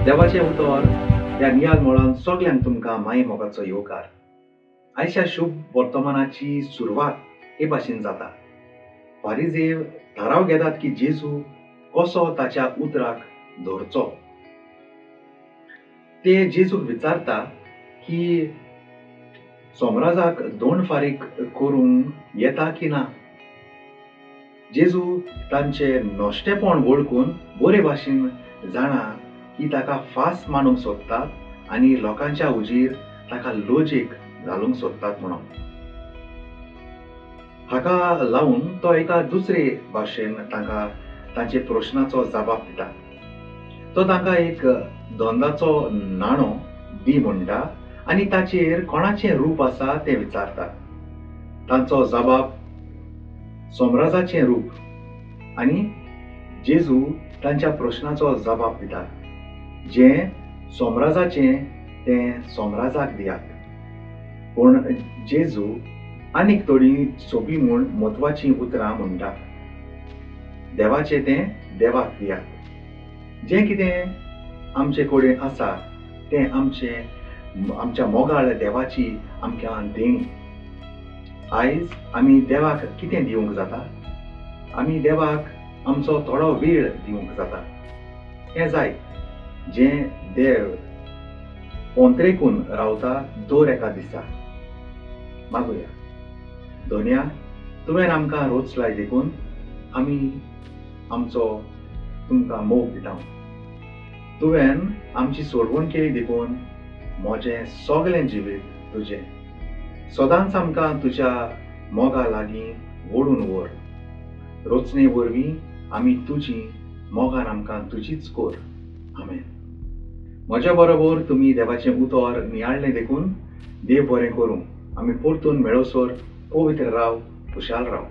देवाचें उतर ह्या नियाल मोळान सगल्यांक तुमकां माये मोगाचो येवकार. आयच्या शुभ वर्तमानाची सुरवात हे भाशेन जाता. फारिजेव थाराव घेतात की जेजू कसो ताच्या उतराक धरचो. ते जेजूक विचारता की सोमराजाक दोन फारीक करूंक येता की ना. जेजू तांचे नश्टेपण वळखून बरे भाशेन जाणा की ताका फास मांडूंक सोदतात आनी लोकांच्या उजीर ताका लोजेक घालूंक सोदतात म्हणून. हाका लावन तो एका दुसरे भाशेन तांकां तांचे प्रश्नाचो जबाब दिता. तो तांकां एक दोंदाचो नाणो दी म्हणटा आनी ताचेर कोणाचें रूप आसा तें विचारता. तांचो जबाब सोमराजाचें रूप आनी जेजू तांच्या प्रश्नाचो जबाब दिता, जें सोमराजाचें तें सोमराजाक दियात. पूण जेजू आनीक थोडीं सोंपी म्हूण म्हत्वाचीं उतरां म्हणटा, देवाचें तें देवाक दियात. जें कितें आमचे कडेन आसा तें आमचें आमच्या मोगाळ देवाची आमकां देणी. आयज आमी देवाक कितें दिवंक जाता? आमी देवाक आमचो थोडो वेळ दिवंक जाता. हें जाय जें देव पोंत्रेकून रावता दर एका दिसा. मागुया. दोनया, तुवें आमकां रोचलाय देखून आमी आमचो तुमकां मोग दिता. तुवें आमची सोडवण केली देखून म्हजें सगळें जिवीत तुजें. सदांच आमकां तुज्या मोगा लागीं ओडून व्हर. रोचणे वरवीं आमी तुजी मोगान आमकां तुजीच कोर. आमेन. म्हज्या बरोबर तुमी देवाचें उतर नियाळ्ळें देखून देव बरें करूं. आमी परतून मेळोसर पवित्र राव, खुशाल राव.